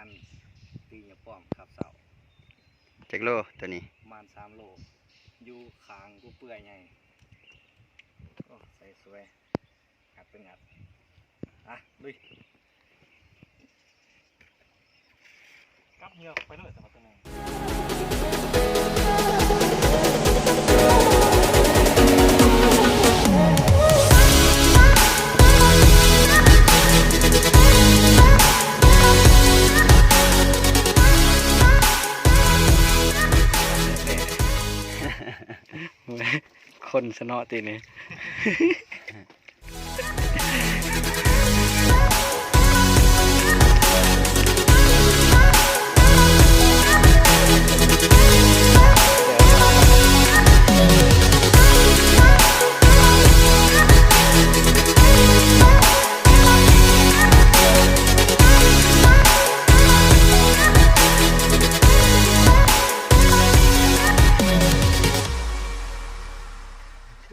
ອັນ ຕີຫຍ້າປ້ອມຄາບເຊົ້າ. ຈັກໂລໂຕນີ້? ປະມານສາມໂລ ຢູ່ຂ້າງກູເປືອຍໃຫຍ່. ໂອ້ ໃສ່ສວຍ ງັດເປັນງັດ. ອ່ະ ລຸຍ. ກັບເຫຍື່ອໄປເລີຍ ແຕ່ວ່າຕົວໜຶ່ງ ຄົນຊະເນາະຕິນີ້.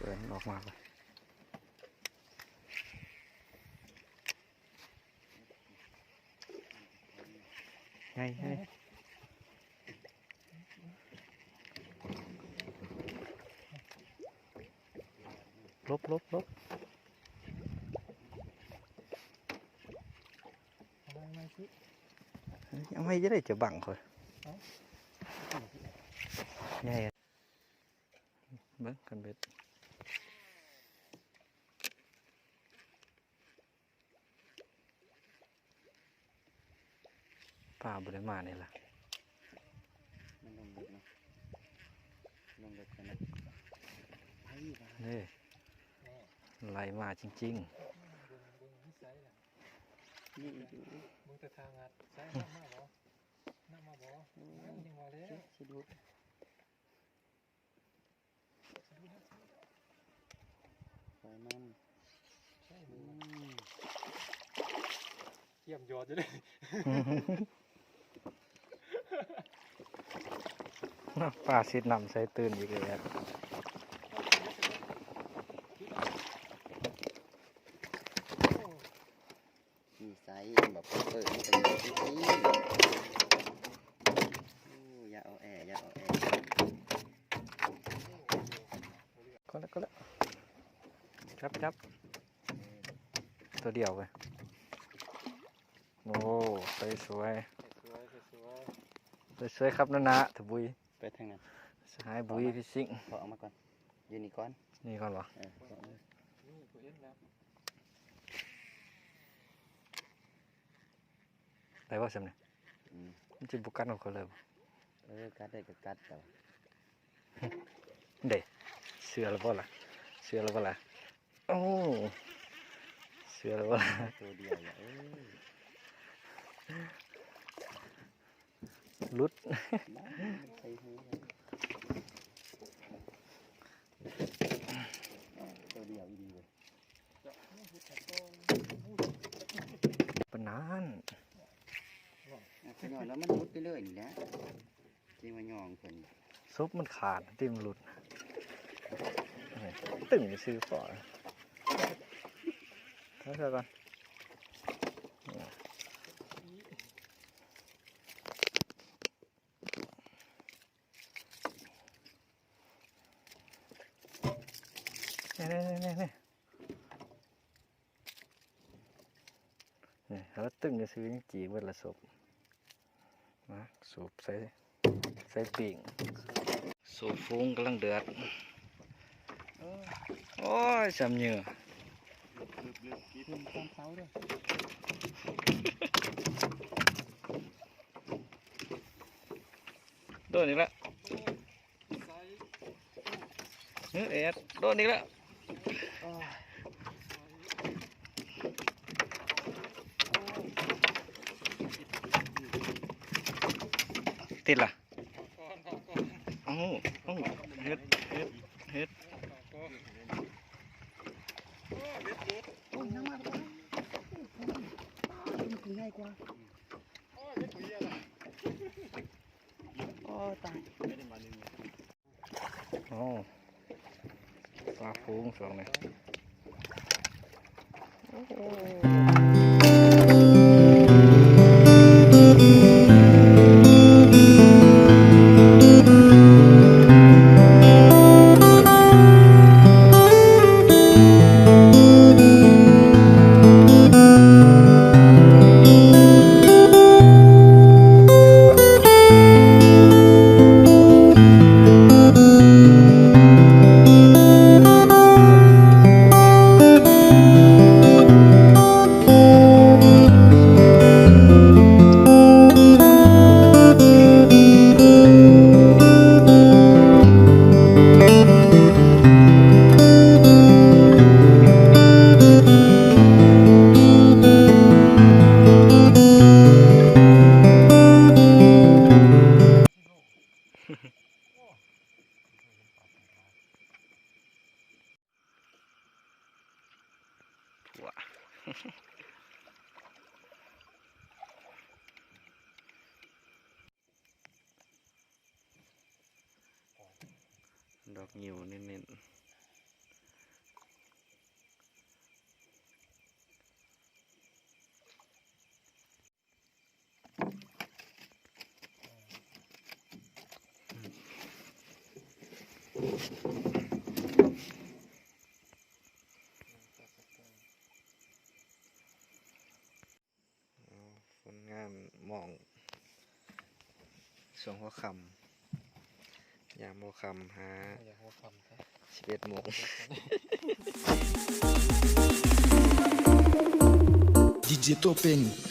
ເອີ ມັນອອກມາ ໃຫຍ່ ໃຫຍ່ ຫຼົບ ຫຼົບ ຫຼົບ. ເອົາໃຫ້ຈະໄດ້ ຈະບັງຂ້ອຍ. ເອົ້າ ໃຫຍ່ ເບິ່ງຄັນເບັດ ປາບໍ່ໄດ້ມານີ້ລະ ມັນລົງເລິກເນາະ ລົງເລິກຂະໜາດ ໄປວ່າ ເດ້ ໄຫຼມາຈິງໆ. ນີ້ຢູ່ ເບິ່ງແຕ່ທາງຫາ ໃສ່ນ້ຳມາບໍ່? ນ້ຳມາບໍ່? ໂອ້ຍ ຍັງວ່າແລ້ວ ສະດຸດ ສະດຸດ ໄຟມັນ ໃສ່ ອືມ ຢ້ຽມຢອດຢູ່ເດ້. ປາຊິດນ້ຳໃສ່ຕື່ນອີກແລ້ວ. ມີໄຊ ແບບເປີດ ມີໄຊ ໂອ້ ຢ່າເອົາແອ ຢ່າເອົາແອ. ກໍແລ້ວ ກໍແລ້ວ ຈັບ ຈັບ ຕົວດຽວເວີຍ. ໂອ້ ສວຍ ສວຍ ສວຍໆ ຄາບໜ້າໆ ທະບຸຍ ໄປທາງນັ້ນ ສະຫາຍບຸຍ ເພາະວ່າ ພິຊິງ ເພາະອອກມາກ່ອນ ຢູ່ນີ້ກ່ອນ ນີ້ກ່ອນບໍ່? ເອີ ນີ້ ບໍ່ເຫັນແລ້ວ. ໄດ້ບໍ່ຊ່ຳນີ້? ອືມ ມັນຊິບໍ່ກັດຂອງຂ້ອຍເລີຍບໍ່? ເອີ ກັດໄດ້ກໍກັດແຕ່ວ່າ ເດ້ ເຊື່ອແລ້ວບໍ່ລະ? ເຊື່ອແລ້ວບໍ່ລະ? ໂອ້ ເຊື່ອແລ້ວບໍ່ລະ? ຕົວດຽວລະ ເອີ ຫຼຸດ ໃສ່ຫູ ຕົວດຽວອີ່ຫຼີເວີຍ. ປານນັ້ນ ອ່ະ ຂະຫຍ້ອນແລ້ວມັນຫຼຸດໄປເລີຍນີ້ແຫຼະ ຈຶ່ງວ່າຍ່ອງເພິ່ນ ສົບມັນຂາດຕິ ມັນຫຼຸດ ຕຶ້ງຊື່ພໍ້ ເອົາເທື່ອກ່ອນ. ນີ້ໆໆໆ ນີ້ ເຮົາຕຶ້ງຊື່ໆ ຍັງຈີເບິດລະສົບ ມາສູບໃສ່ ໃສ່ປີ້ງ ສູບຝູງກຳລັງເດືອດ. ໂອ້ຍ ຊ່ຳເຫຍື່ອ ໂດນອີກແລ້ວ. ເອີ ແອດ ໂດນອີກແລ້ວ ຕິດລະ. ເອົາ ເອົາ ເຮັດ ເຮັດ ເຮັດ ໂອ້ຍ ຍັງມາ ໂອ້ຍ ຕົວນີ້ໃຫຍ່ກວ່າ ໂອ້ຍ ຕາຍ. ໂອ້ ປາຝູງຊ່ວງນີ້ ໂອ້. ດອກງິ້ວເນັ້ນໆ. ຜົນງານໝ່ອງຊ່ວງຫົວຄ່ຳ ຍາມຫົວຄ່ຳຫາ ຢາມຫົວຄ່ຳຊະ ສິບເອັດໂມງ. ດີເຈໂຕເປັງ